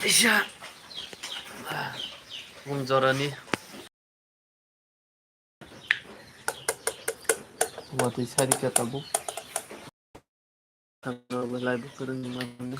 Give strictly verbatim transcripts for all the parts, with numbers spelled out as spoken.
Teisa. Bung jorani. Watwi sari khe tabuk. Thangno belai bo kwrwngni manwi.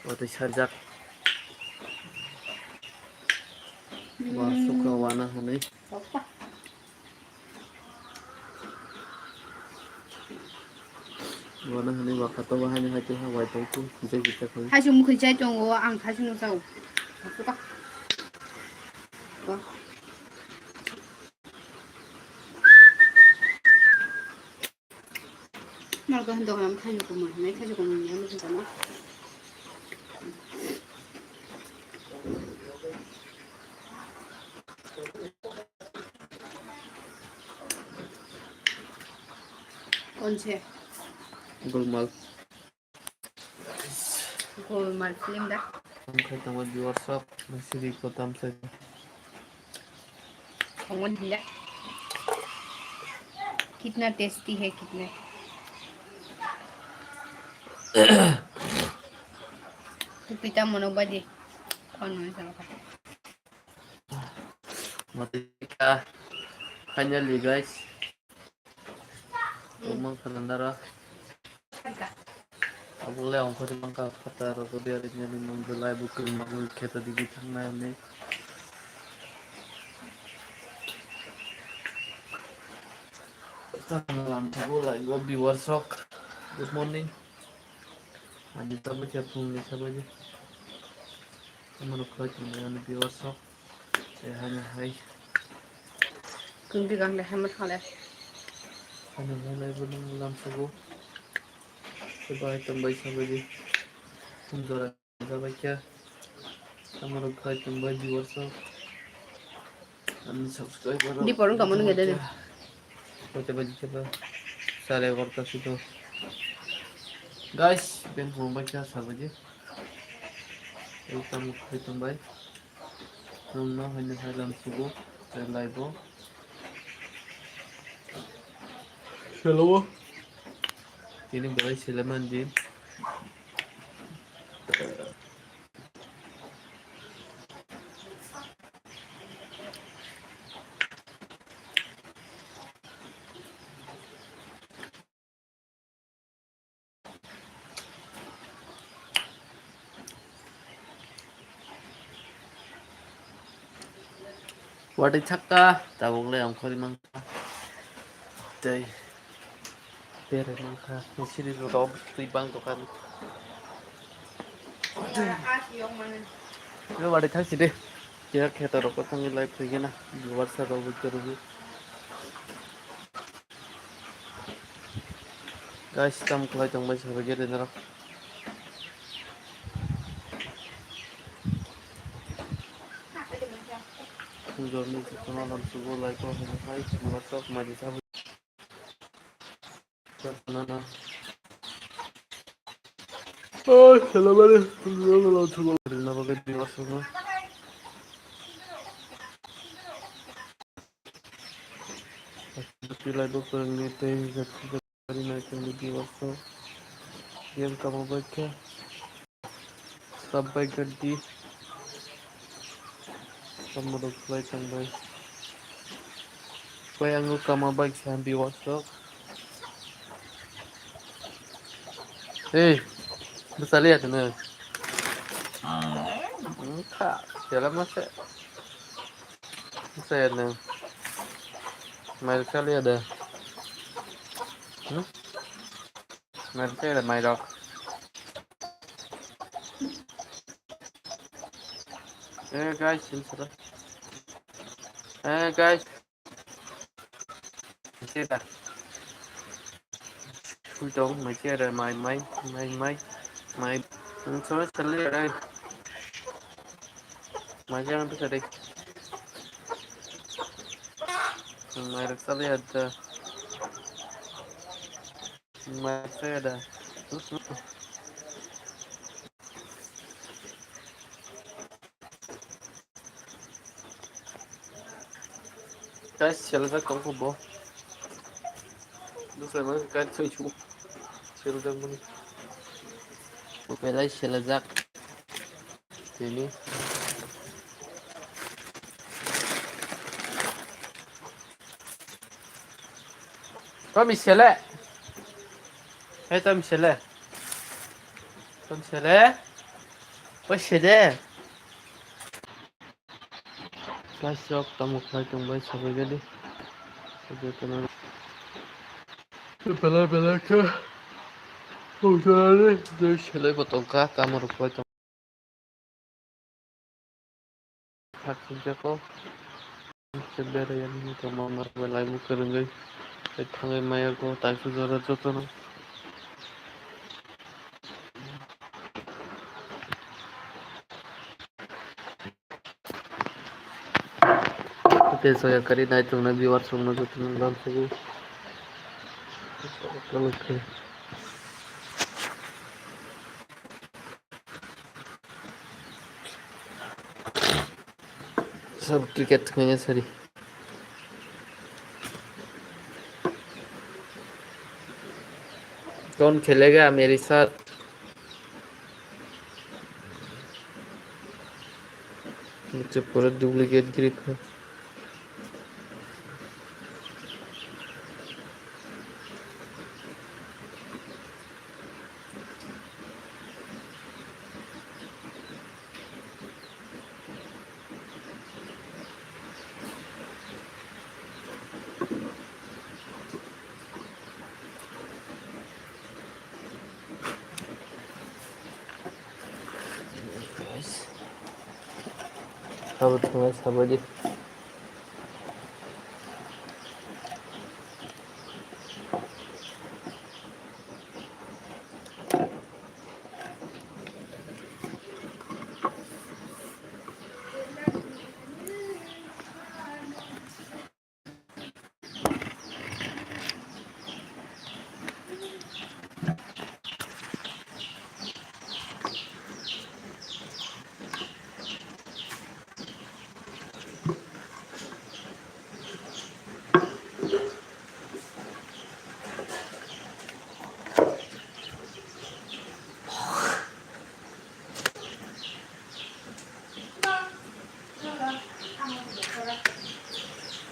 Watwi sarjak. Wa suka wana hwnwi. Wana hwnwi wa khato wa hani hai twi ha wai tong tu, jai jita khai. Hai sum khoi chai tongo, ang thai sum chao. Suka. Wa. Mal ko hendo kam khai ko ma, nai khai ko ma, ya mo jama. Konse. Golmal. Golmal film da. Ang khai tongma viewers rok, nang siri ko tam sai. Khongmon hila. Kitna tasty hai, kitna. Kupita mono baji. Kon mono sama kata. Matika. Finally, guys. Tongmang kha nandara. Abole ongkhorwi mangkha phatar rok, biyar nani mung belai bo kwrwngmani kheto digi thangnai hwnwi. Tamo lamthago lai o viewers rok. Good morning. Ani tabuk khe phungni sabaidi. Tamo rok khlai tongmani viewers rok. Tei haino hai. Kung bigang le hamar hale. Haino hai lai bo nang lam sugo. Subai tongbai sabaidi. Phung jora jabai khe. Tamo rok khai tongbai viewers rok. Ani subscriber rok. Di porong kamano gede de. Kote baji khe ba. Sare gorta sito. Guys, ben phung bai khe sabaidi. Tamo khai tongbai. Nwng no haino hai lam sugo, tei live o. Hello. Tini belai seleman din. Watwi thakka, tabuk le ongkhorwi mankha. Tei berai mankha, siri rok twi bang tongkha. Watwi thak sidi. Khe kheto rok thangwi live khaigena, viewers rok bo kwrwi. Guys, tam khlai tongbai sabai gede norok. Jorni jotono lam sugo like o hwnwi hai WhatsApp mari sabai. Nana. Oi, hello bari. Lam sugo rina bagwi di WhatsApp no. Pilai bo kwrwngni tei jatwi jatwi naitongni viewers rok. Game kamo bai khe sab bai gaddi. Tamo rok khlai tong bai. Khlai ango kama bai khe viewers rok. Hey, bwsali ya tene. Wngkha, sela mase. Saya nang. Mairok chaliya da. Hmm? Mairok chaliya da, mairok. Eh, guys, sini sara. Eh, guys. Sini sara. Sui tong, mai khe re, mai, mai, mai, mai, mai. Ang sono sali re. Mai khe ang tisa re. Mai rok sali ada. Mai rok sali ada. Guys, selajak tong kho bo. Bwsai ma guys, soi chu. Selajak mani. Bo belai selajak. Tini. Tami sele. Hei, tami sele. Tami sele. Oi, sele. Guys, rok tamo khlai tong bai sabai gadi. Jotono. Bela bela khe. Hojani. Doi sele bo tongkha, tamo rok bai tong. Khakchangjago. Beraiya nini tongma norok bai laimung kwrwngwi tei thangwi maya go taisuk jora jotono. Tei soya kari nai tongnai viewers rokno jotono lamsogwi. सब क्रिकेट में सॉरी। कौन खेलेगा मेरे साथ? मुझे पूरा duplicate grip है। Guys, abo thangna sabaidi.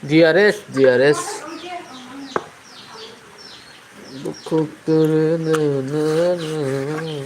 D R S, D R S. Bukhuk turu nu nu nu.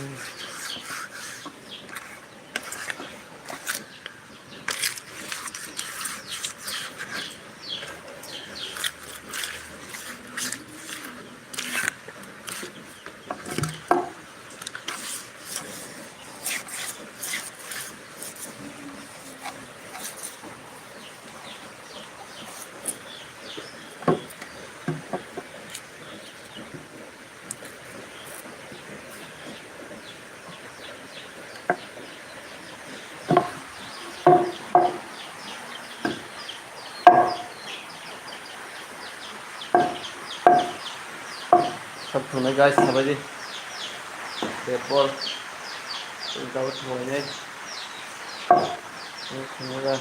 Sab thungnai guys, sabaidi. Erpor, dawa thungnai. Thungnai.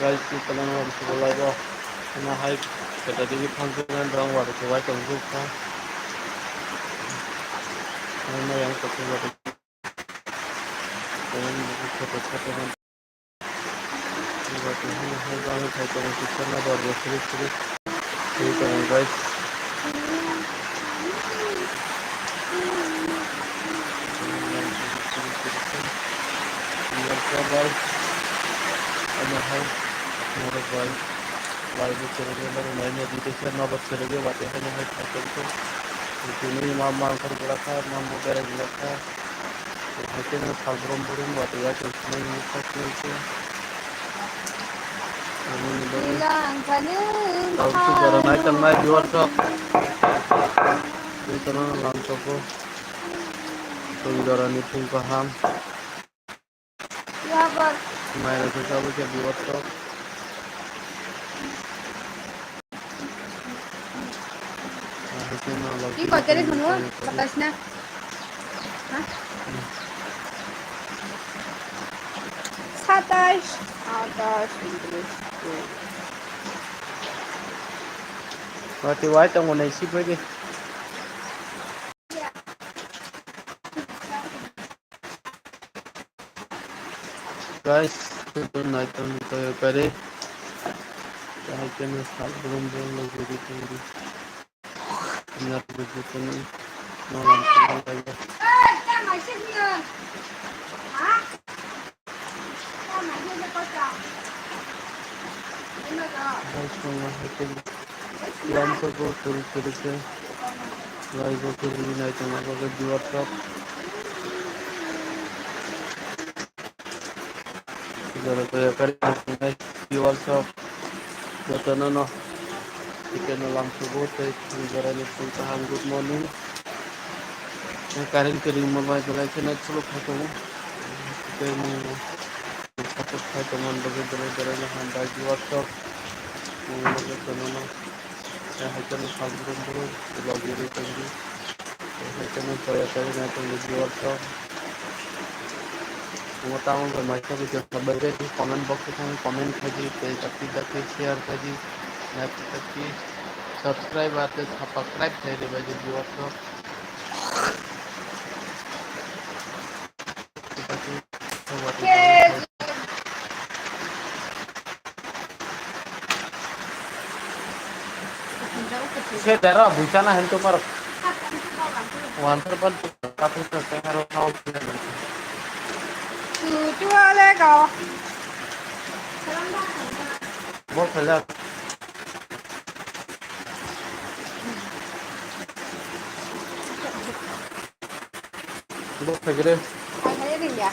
Guys, ni kwlwng rok sugo live o. Ano hai kwtal tv function rang wa rwkhe wai tong kha. Ano yang kwtal rok. Kwlwng rok photo photo rok. Iba tong hano hai bang khai tong kisa na ba bo sri sri. Sri tong guys. Welcome guys. Ano hai. Ano guys. Live o chwrwngwi norok naina di tei khe nobar chwrwngwi watwi haino hai khaitongkhe. Tini ma mangkhor gura kha, ma bo berai gura kha. Hai khe no sal brum brum watwi ya tong sinai ni kha sinai khe. Ani ni bagwi. Tini ang kha ni. Tau si jora nai tong nai viewers rok. Tei kono lam soko. Tong jora ni phung kaham. Mai rok khe tabuk khe biwat tok. Ni koi tarik hwnwi? Satais na? Ha? Satais, atais, untiris, kuri. Watwi wai tongo nai siboi de. Guys, naitam kare. Kahai keno sal brum brum no guri tongdi. Nar guri tongdi. Nolam tongdi. Guys, tongo hai keno. Lamsogo kuri kuri khe. Live o khe rwgwi nai tongma bagwi viewers rok. Jora toya kari nai viewers rok. Jotono no. Chikeno lamsogo tei jora ni phung kaham good morning. Current kwrwi mo bai belai kheno chwlwk khai tongo. Tei mung no support khai tongmani bagwi belai belai no hambai viewers rok. Mung no jotono no. Tei hai kheno sal brum brum vlog rwgwi tongdi. Tei hai kheno toya kari nai tongdi viewers rok. Omo tamo bai mai khe video sabai redi comment box o thangwi comment khaidi tei dakti dakti share khaidi. Dakti dakti subscribe bai tei subscribe khai rwbaidi viewers rok. Se dara buchana hen to par. Wantar pan. Tutu ale ko. Bo phelak. Bo phegre. Ai, hai ring ya.